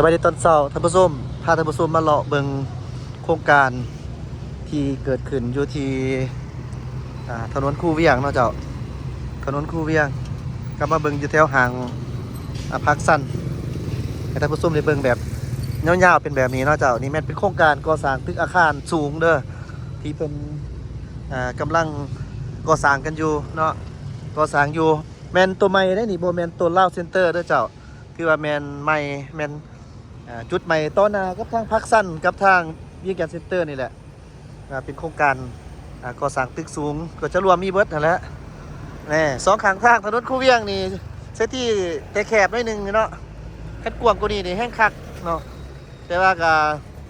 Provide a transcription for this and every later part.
ສະບາຍດີຕອນເຊົ້າທ່ານຜູ້ຊົມ, ພາທ່ານຜູ້ຊົມມາເລາະເບິ່ງໂຄງການທີ່ເກີດຂຶ້ນຢູ່ທີ່ ອ່າ ຖະໜົນຄູວຽງເນາະເຈົ້າ, ຖະໜົນຄູວຽງ. ກັບມາເບິ່ງຢູ່ແຖວຫ້າງ ອ່າ ພາກຊັນ ໃຫ້ທ່ານຜູ້ຊົມໄດ້ເບິ່ງແບບຍາວໆ ເປັນແບບນີ້ເນາະເຈົ້າ. ນີ້ແມ່ນເປັນໂຄງການກໍ່ສ້າງຕຶກອາຄານສູງເດີ ທີ່ເພິ່ນ ອ່າ ກຳລັງກໍ່ສ້າງກັນຢູ່ເນາະ, ກໍ່ສ້າງຢູ່. ແມ່ນໂຕໃໝ່ເດ້ນີ້, ບໍ່ແມ່ນໂຕລາວເຊັນເຕີເດີເຈົ້າ, ຖືວ່າແມ່ນໃໝ່, ແມ່ນ ອ່າ ຈຸດໃໝ່ຕໍ່ໜ້າກັບທາງພາກຊັນ ກັບທາງວຽງຈັນເຊັນເຕີນີ້ແຫຼະ. ອ່າ ເປັນໂຄງການ ອ່າ ກໍ່ສ້າງຕຶກສູງ ກໍຈະລວມມີເບິດຫັ້ນແຫຼະ. ແນ່ ສອງຂ້າງທາງຖະໜົນຄູວຽງນີ້ ເສດທີ່ແຕ່ແຄບໜ້ອຍໜຶ່ງນີ້ເນາະ, ຄັນກວ້າງກວ່ານີ້ນີ້ແຮງຄັກເນາະ. ແຕ່ວ່າກໍ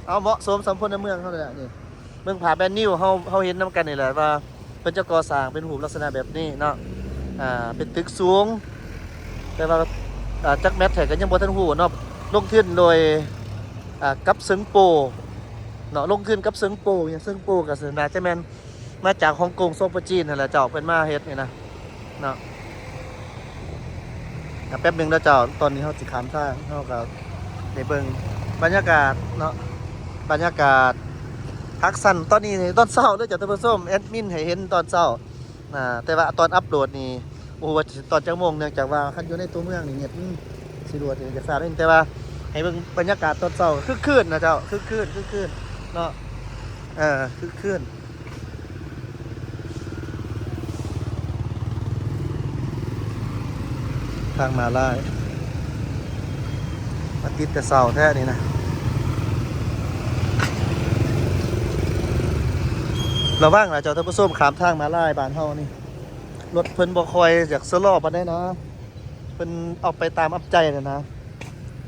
ເອົາເໝາະສົມສຳພົນໃນເມືອງເຮົາແຫຼະນີ້. ເບິ່ງພາບແບບນີ້ ເຮົາ ເຮົາເຫັນນຳກັນນີ້ແຫຼະວ່າ ເພິ່ນຈະກໍ່ສ້າງເປັນຮູບລັກສະນະແບບນີ້ເນາະ, ອ່າ ເປັນຕຶກສູງ. ແຕ່ວ່າ ອ່າ ຈັກແມັດແທ້ກໍຍັງບໍ່ທັນຮູ້ເນາະ. ລົງທຶນໂດຍ ອ່າ ກັບເຊິ່ງໂປເນາະ, ລົງທຶນກັບເຊິ່ງໂປ. ເຊິ່ງໂປກໍໜ້າຈະແມ່ນມາຈາກຮົງກົງ ຊອງປະຈີນຫັ້ນແຫຼະເຈົ້າ, ເພິ່ນມາເຮັດນີ້ນະເນາະ. ອ່ະ ແປັບໜຶ່ງເດີເຈົ້າ, ຕອນນີ້ເຮົາຊິຂ້າມທາງ, ເຮົາກໍໄດ້ເບິ່ງບັນຍາກາດເນາະ, ບັນຍາກາດພາກຊັນຕອນນີ້ ຕອນເຊົ້າເດີເຈົ້າທ່ານຜູ້ຊົມ. ແອດມິນໃຫ້ເຫັນຕອນເຊົ້າ ອ່າ ແຕ່ວ່າຕອນອັບໂຫຼດນີ້ບໍ່ຮູ້ວ່າຊິຕອນຈັກໂມງ, ເນື່ອງຈາກວ່າຄັນຢູ່ໃນຕົວເມືອງນີ້ເນັດມັນຊິຫຼວດ ຈະຊ້າໜ້ອຍໜຶ່ງ. ແຕ່ວ່າໃຫ້ເບິ່ງບັນຍາກາດຕອນເຊົ້າ ຄຶກຄື້ນນະເຈົ້າ, ຄຶກຄື້ນ ຄຶກຄື້ນເນາະ, ເອີ ຄຶກຄື້ນ. ທາງມ້າລາຍ ມາຕິດແຕ່ເຊົ້າແທ້ນີ້ນະ. ລະວັງນະເຈົ້າທ່ານຜູ້ຊົມ, ຂ້າມທາງມ້າລາຍບ້ານເຮົານີ້ ລົດເພິ່ນບໍ່ຄ່ອຍຢາກຊະລໍປານໃດນະ, ເພິ່ນເອົາໄປຕາມອັບໃຈນະນະ.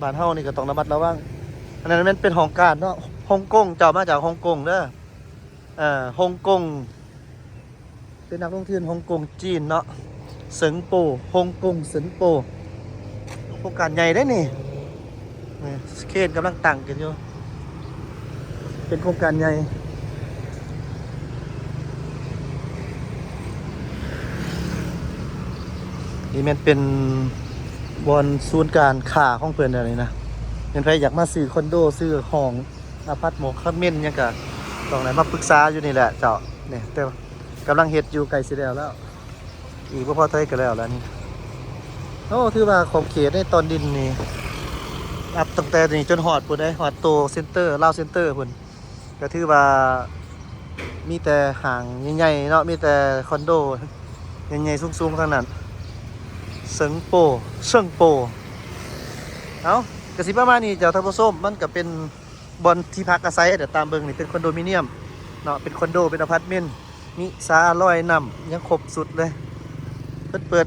ບ້ານເຮົານີ້ກໍຕ້ອງລະມັດລະວັງ. ອັນນັ້ນແມ່ນເປັນຫ້ອງການເນາະ, ຮົງກົງ, ເຈົ້າມາຈາກຮົງກົງເດີ. ເອີ ຮົງກົງ ເປັນນັກລົງທຶນຮົງກົງຈີນເນາະ, ເຊິ່ງໂປ, ຮົງກົງເຊິ່ງໂປ. ໂຄງການໃຫຍ່ເດ້ນີ້, ນີ້ເຄຣນກຳລັງຕັ້ງຂຶ້ນຢູ່, ເປັນໂຄງການໃຫຍ່. ນີ້ແມ່ນເປັນບ່ອນສູນການຄ້າຂອງເພິ່ນແນວນີ້ນະ. ແມ່ນໃຜຢາກມາຊື້ຄອນໂດ, ຊື້ຫ້ອງ ອາພາດໂມງ ຄອມເມັນຫຍັງກະຕ້ອງໄດ້ມາປຶກສາຢູ່ນີ້ແຫຼະເຈົ້າ. ນີ້ ແຕ່ກຳລັງເຮັດຢູ່ ໃກ້ຊິແລ້ວແລ້ວ, ອີກບໍ່ພໍເທົ່າໃດກໍແລ້ວແລ້ວນີ້. ໂອ້ ຖືວ່າຂອບເຂດໃນຕອນດິນນີ້ ນັບຕັ້ງແຕ່ນີ້ຈົນຮອດພຸ້ນເດ້, ຮອດໂຕເຊັນເຕີ ລາວເຊັນເຕີພຸ້ນ, ກໍຖືວ່າມີແຕ່ຫ້າງໃຫຍ່ໆເນາະ, ມີແຕ່ຄອນໂດໃຫຍ່ໆສູງໆທັງນັ້ນ. ເຊິ່ງໂປ ເຊິ່ງໂປ. ເອົ້າ ກໍຊິປະມານນີ້ເຈົ້າທ່ານຜູ້ຊົມ, ມັນກໍເປັນ ບ່ອນທີ່ພັກອາໄສ. ດຽວຕາມເບິ່ງນີ້ເປັນຄອນໂດມິນຽມເນາະ, ເປັນຄອນໂດ ເປັນອາພາດເມັນ, ມີສາລອຍນ້ຳ ຍັງຄົບຊຸດເລີຍ. ເພິ່ນເປີດ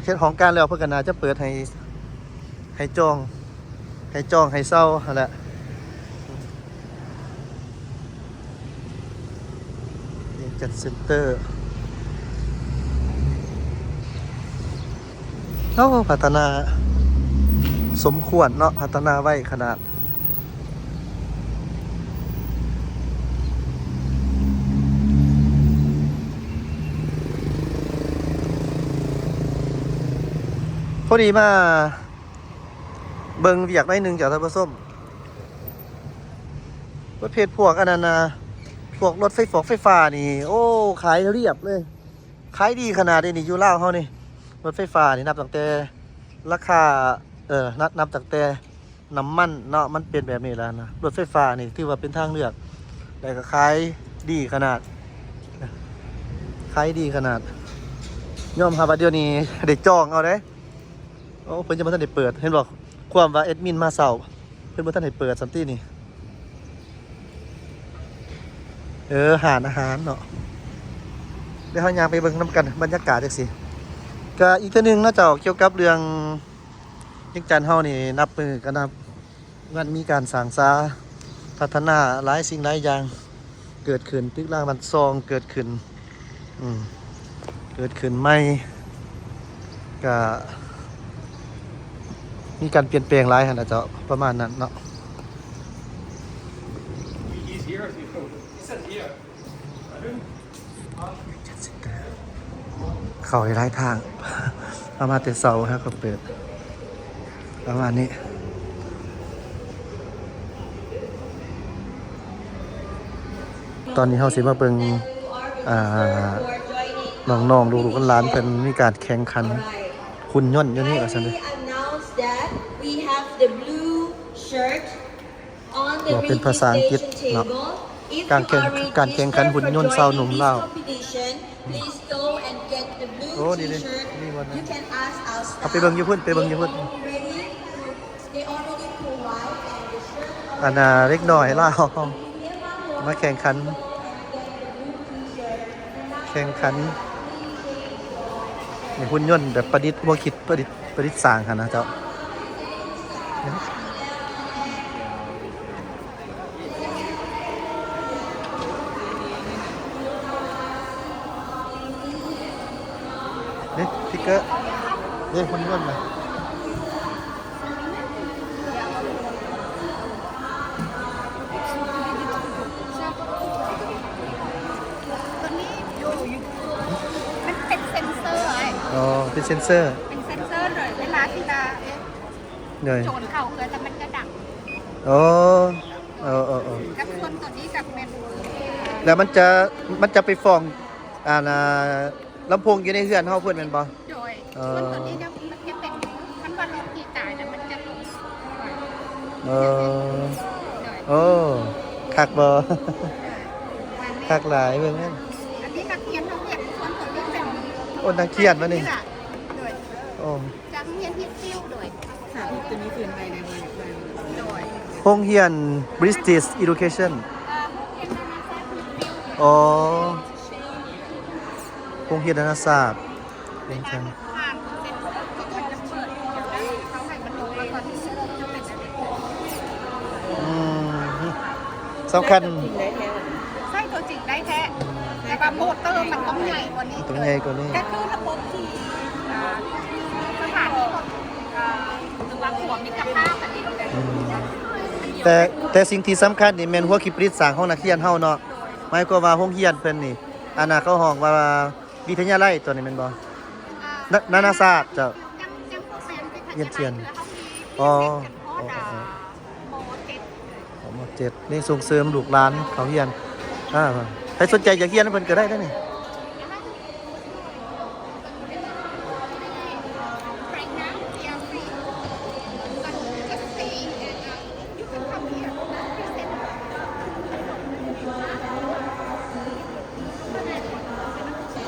ເຮັດຫ້ອງການແລ້ວ ເພິ່ນກໍໜ້າຈະເປີດໃຫ້ ໃຫ້ຈອງ ໃຫ້ຈອງໃຫ້ເຊົ່າຫັ້ນແຫຼະ. ເວຍງຈັນເຊັນເຕີ. ໂອ້ ພັດທະນາສົມຄວນເນາະ, ພັດທະນາໄວຂະໜາດ. ພໍດີມາເບິ່ງວຽກໜ້ອຍໜຶ່ງເຈົ້າທ່ານຜູ້ຊົມ, ປະເພດພວກອັນນັ້ນນະ ພວກລົດໄຟຟອກໄຟຟ້ານີ້ ໂອ້ ຂາຍລຽບເລີຍ. ຂາຍດີຂະໜາດເດນີ້ ຢູ່ລາວເຮົານີ້ ລົດໄຟຟ້ານີ້ ນັບຕັ້ງແຕ່ລາຄາ ເອີ ນັບ ນັບຕັ້ງແຕ່ນ້ຳມັນເນາະ ມັນເປັນແບບນີ້ແລ້ວນະ. ລົດໄຟຟ້ານີ້ຖືວ່າເປັນທາງເລືອກ ແລ້ວກໍຂາຍດີຂະໜາດ ຂາຍດີຂະໜາດ. ຍອມຮັບວ່າດຽວນີ້ໄດ້ຈອງເອົາເດ້. ໂອ້ ເພິ່ນຍັງບໍ່ທັນໄດ້ເປີດ ເຫັນບໍ່? ຄວາມວ່າແອດມິນມາເຊົ້າ ເພິ່ນບໍ່ທັນໃຫ້ເປີດຊ້ຳຕິນີ້. ເອີ ຮ້ານອາຫານເນາະ. ດຽວເຮົາຍ່າງໄປເບິ່ງນຳກັນ ບັນຍາກາດຈັ່ງຊີ້. ກະອີກເທື່ອໜຶ່ງເນາະເຈົ້າ ກ່ຽວກັບເລື່ອງວຽງຈັນເຮົານີ້ ນັບມື້ກໍນັບວັນ ມີການສ້າງສາ ພັດທະນາຫຼາຍສິ່ງຫຼາຍຢ່າງເກີດຂຶ້ນ, ຕຶກລາງບ້ານຊ່ອງເກີດຂຶ້ນ ອືມ ເກີດຂຶ້ນໃໝ່ ກະມີການປ່ຽນແປງຫຼາຍຫັ້ນນະເຈົ້າ ປະມານນັ້ນເນາະ. ເຂົ້າໄດ້ຫຼາຍທາງ ເຮົາມາແຕ່ເຊົ້າ ເຮົາກໍເປີດ ປະມານນີ້. ຕອນນີ້ເຮົາຊິມາເບິ່ງ ອ່າ ນ້ອງໆ ລູກໆ ຫຼານໆ ເພິ່ນມີການແຂ່ງຂັນຫຸ່ນຍົນຢູ່ນີ້ວ່າຊັ້ນເດ. Kindly announce that we have the blue shirt on the registration table. ເວົ້າເປັນພາສາອັງກິດເນາະ. If you are registered for joining this competition, please go and get the blue T-shirt. ໂອ້ ນີ້ເດ້ You can ask our staff. ເຮົາໄປເບິ່ງຢູ່ພຸ້ນ ໄປເບິ່ງຢູ່ພຸ້ນ. They already ອັນນ່າ ເດັກນ້ອຍລາວມາແຂ່ງຂັນ ແຂ່ງຂັນໃນຫຸ່ນຍົນແບບປະດິດ ຫົວຄິດປະດິດ ປະດິດສ້າງຫັ້ນນະເຈົ້າ. ເດ້ ພິກເກີ ເດ້ ຫຸ່ນຍົນນະ. ຕົວນີ້ຢູ່ ຢູ່ ມັນເປັນເຊັນເຊີ ອໍ ເປັນເຊັນເຊີ ເປັນເຊັນເຊີໂດຍເວລາທີ່ວ່າ ໂດຍ ໂຈນເຂົ້າເຮືອນ ແລ້ວມັນຈະດັງ. ອໍ ເອີໆໆ ກັບສ່ວນຕົວນີ້ກັບແມ່ນ ແລ້ວມັນຈະ ມັນຈະໄປຟ້ອງ ອັນນ່າ ລຳໂພງຢູ່ໃນເຮືອນເຮົາພຸ້ນແມ່ນບໍ່? ໂດຍ ເອີ ສ່ວນຕົວນີ້ນະ ມັນຈະເປັນ ຄັນວ່າລົດທີ່ຕາຍນະ ມັນຈະລົງ. ເອີ ໂດຍ ໂອ້ ຄັກບໍ່? ຄັກຫຼາຍເບິ່ງນັ້ນ. ອັນນີ້ນັກຮຽນເຮົາເຮັດ ສ່ວນຕົວນີ້ເປັນ ໂອ້ ນັກຮຽນວະນີ້. ໂດຍ ໂອ້ ຈາກໂຮງຮຽນຮິດຟິວ ໂດຍ ສາທິດຕົວນີ້ຄືນໄປໄດ້ບໍ່? ໂດຍ ໂຮງຮຽນ British Education. ເອີ ໂຮງຮຽນນານາຊາດ ອໍ ໂຮງຮຽນນານາຊາດ ເປັນຈັ່ງ ອືມ ສຳຄັນ ໃຊ້ຕົວຈິງໄດ້ແທ້ ແຕ່ວ່າໂມເຕີມັນຕ້ອງໃຫຍ່ກວ່ານີ້ ຕ້ອງໃຫຍ່ກວ່ານີ້ ກໍຄືລະບົບທີ່ ອ່າ ສະຖານທີ່ ອ່າ ຫຼືວ່າຂົວມິດຕະພາບອັນນີ້. ອືມ ແຕ່ ແຕ່ສິ່ງທີ່ສຳຄັນນີ້ແມ່ນຫົວຄິດປະດິດສ້າງຂອງນັກຮຽນເຮົາເນາະ ໝາຍຄວາມວ່າໂຮງຮຽນເພິ່ນນີ້ ອັນນ່າ ເຂົາຮ້ອງວ່າ ວິທະຍາໄລຕົວນີ້ແມ່ນບໍ່? ນາ ນານາຊາດເຈົ້າ ຮຽນຈຽນ. ອໍ ອໍ ອໍ ອໍ ມໍເຈັດ ນີ້ສົ່ງເສີມລູກຫຼານເຂົ້າຮຽນ. ອ່າ ໃຜສົນໃຈຢາກຮຽນນຳເພິ່ນກໍໄດ້ເດ້ນີ້.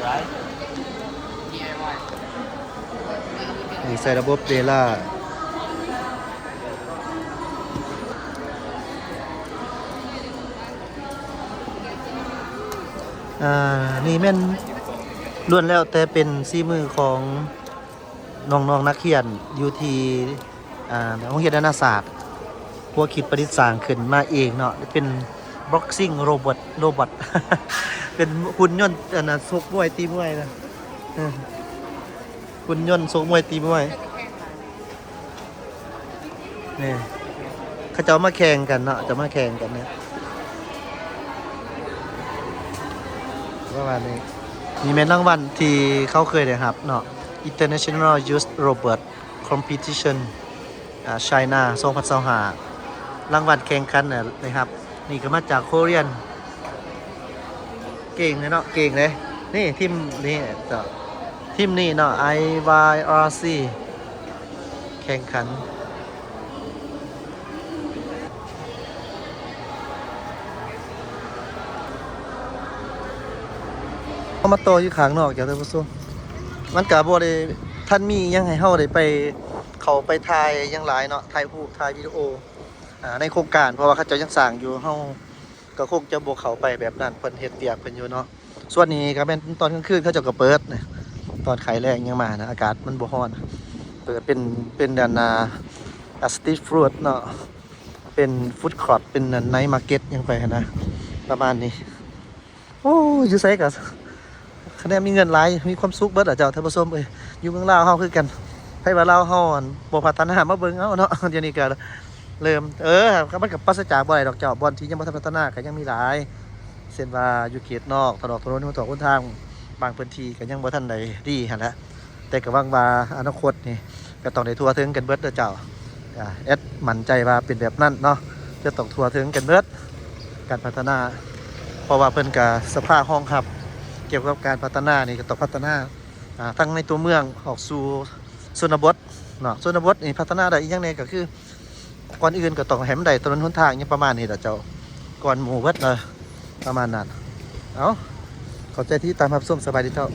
Right? ນີ້ໃສ່ລະບົບເດລາ. ອ່າ ນີ້ແມ່ນລ້ວນແລ້ວແຕ່ເປັນສີມືຂອງນ້ອງໆ ນັກຮຽນຢູ່ທີ່ ອ່າ ໂຮງຮຽນນານາຊາດ ພວກຄິດປະດິດສ້າງຂຶ້ນມາເອງເນາະ ເປັນ boxing robot robot ເປັນຫຸ່ນຍົນ ອັນນ່າ ຊົກມວຍ ຕີມວຍນະ ເອີ ຫຸ່ນຍົນຊົກມວຍ ຕີມວຍ. ນີ້ ເຂົາເຈົ້າມາແຂ່ງກັນເນາະ ເຈົ້າມາແຂ່ງກັນເນາະ ປະມານນີ້. ນີ້ແມ່ນລາງວັນທີ່ເຂົາເຄີຍໄດ້ຮັບເນາະ International Youth Robot Competition ອ່າ China ສອງພັນຊາວຫ້າ ລາງວັນແຂ່ງຂັນນະໄດ້ຮັບ. ນີ້ກໍມາຈາກໂຄຣຽນ ເກັ່ງເລີຍເນາະ ເກັ່ງເລີຍ. ນີ້ທີມນີ້ເຈົ້າ ທີມນີ້ເນາະ ໄອວາຍອາຊີ ແຂ່ງຂັນ. ເຮົາມາຕໍ່ຢູ່ຂ້າງນອກເຈົ້າ ທ່ານຜູ້ຊົມ ມັນກະບໍ່ໄດ້ທັນມີຫຍັງໃຫ້ເຮົາໄດ້ໄປ ເຂົ້າໄປຖ່າຍຫຍັງຫຼາຍເນາະ ຖ່າຍຮູບ ຖ່າຍວິດີໂອ ອ່າ ໃນໂຄງການ ເພາະວ່າເຂົາເຈົ້າຍັງສ້າງຢູ່ ເຮົາກໍຄົງຈະບໍ່ເຂົ້າໄປແບບນັ້ນ ເພິ່ນເຮັດວຽກເພິ່ນຢູ່ເນາະ. ສ່ວນນີ້ກໍແມ່ນຕອນກາງຄືນເຂົາເຈົ້າກໍເປີດນະ ຕອນໄຄແລ້ງຫຍັງມານະ ອາກາດມັນບໍ່ຮ້ອນ ເປີດເປັນ ເປັນອັນນ່າ ສະຕຣີດຟູດເນາະ ເປັນຟູດຄອດ ເປັນອັນໄນມາເກັດຫຍັງໄປຫັ້ນນະ ປະມານນີ້. ໂອ້ ຢູ່ໃສກໍ ຄະແນນມີເງິນຫຼາຍ ມີຄວາມສຸກເບິດລະເຈົ້າ ທ່ານຜູ້ຊົມເອີຍ. ຢູ່ເມືອງລາວເຮົາຄືກັນ ໃຜວ່າລາວເຮົາ ອັນ ບໍ່ພັດທະນາ ມາເບິ່ງເອົາເນາະ. ດຽວນີ້ກໍເລີ່ມ ເອີ ມັນກໍປາສະຈາກບໍ່ໄດ້ດອກເຈົ້າ ບ່ອນທີ່ຍັງບໍ່ທັນພັດທະນາກໍຍັງມີຫຼາຍ ເຊັ່ນວ່າຢູ່ເຂດນອກ ຖະໜົນ ຖະໜົນຫົນທາງ ບາງພື້ນທີ່ກໍຍັງບໍ່ທັນໄດ້ດີຫັ້ນແຫຼະ ແຕ່ກໍຫວັງວ່າອະນາຄົດນີ້ ກໍຕ້ອງໄດ້ທົ່ວເຖິງກັນເບິດເດີເຈົ້າ. ອາ ແອດໝັ້ນໃຈວ່າເປັນແບບນັ້ນເນາະ ຈະຕ້ອງທົ່ວເຖິງກັນເບິດ ການພັດທະນາ. ເພາະວ່າເພິ່ນກະສະພາຮອງຮັບກ່ຽວກັບການພັດທະນານີ້ ກໍຕ້ອງພັດທະນາ ອ່າ ທັງໃນຕົວເມືອງອອກສູ່ຊົນນະບົດເນາະ. ຊົນນະບົດນີ້ພັດທະນາໄດ້ອີ່ຫຍັງແດ່ ກໍຄືກ່ອນອື່ນກໍຕ້ອງໃຫ້ມັນໄດ້ຖະໜົນຫົນທາງຫຍັງປະມານນີ້ລະເຈົ້າ ກ່ອນໝູ່ເບິດເນາະ ປະມານນັ້ນ. ເອົາ ຂອບໃຈທີ່ຕິດຕາມຮັບຊົມ. ສະບາຍດີເຈົ້າ.